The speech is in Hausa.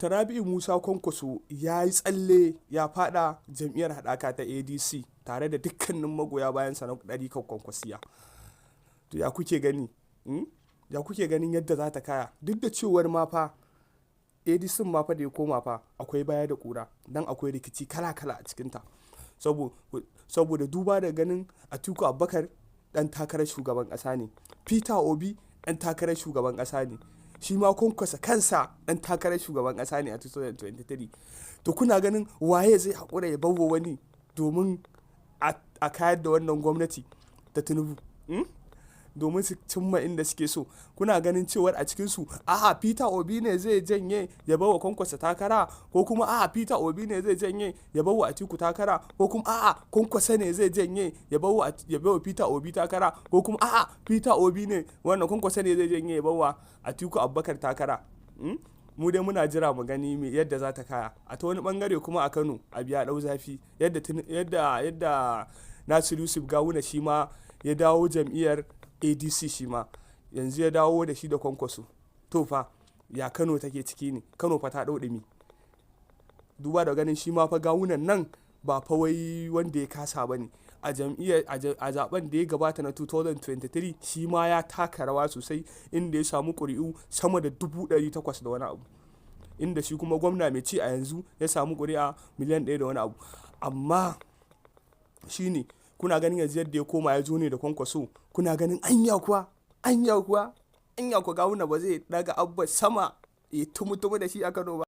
Dr. Rabi'u Musa Kwankwaso ya yi tsalle ya fada jam'iyyar haɗaka ta ADC tare da dukkanin magoya bayansa na ɗarikar Kwankwasiya. To, ya kuke gani? Ya kuke ganin yadda za ta kaya? Duk da cewar ma fa ADC ma fa da ya koma fa akwai baya da ƙura, don akwai rikici kala-kala a cikinta. Saboda duba da ganin Atiku Abubakar ɗan takarar shugaban ƙasa ne, Peter Obi ɗan takarar shugaban ƙasa ne, shi ma Kwankwaso kansa ɗan takarar shugaban ƙasa ne a 2023. To, kuna ganin waye zai haƙura ya bawa wani domin a kayar da wannan gwamnati ta Tinubu? Domin su cimma inda suke so. Kuna ganin cewar a cikinsu, a'a, Peter Obi ne zai janye ya bawa Kwankwaso takara, ko kuma a'a, Peter Obi ne zai janye ya bawa Atiku takara, ko kuma a'a, Kwankwaso ne zai janye ya bawa Peter Obi takara, ko kuma a'a, Peter Obi ne wannan Kwankwaso ne zai janye ya bawa Atiku Abubakar takara? Mu dai muna jira mu gani me yadda za ta kaya. A ta wani bangare kuma, a Kano abu ya ɗau zafi, yadda Nasiru Yusuf Gawuna shi ma ya dawo jam'iyyar ADC, shi ma yanzu ya dawo da shi da Kwankwaso. To fa, ya Kano take ciki ne? Kano fa ta ɗau ɗumi. Duba da ganin shi ma fa Gawunan nan ba fa wai wanda ya kasa ba ne. A jam'iyyar a zaben da ya gabata na 2023, shi ma ya taka rawa sosai, inda ya samu ƙuri'u sama da 800,000 da wani abu. Inda shi kuma gwamna mai ci a yanzu ya samu ƙuri'a miliyan 1 da wani abu. Amma shi ne kuna ganin yanzu yadda ya koma ya zo ne da Kwankwaso, kuna ganin anya kuwa, anya kuwa, anya kuwa Gawuna ba zai ɗaga Abba sama ya tumu-tumu da shi a Kano ba?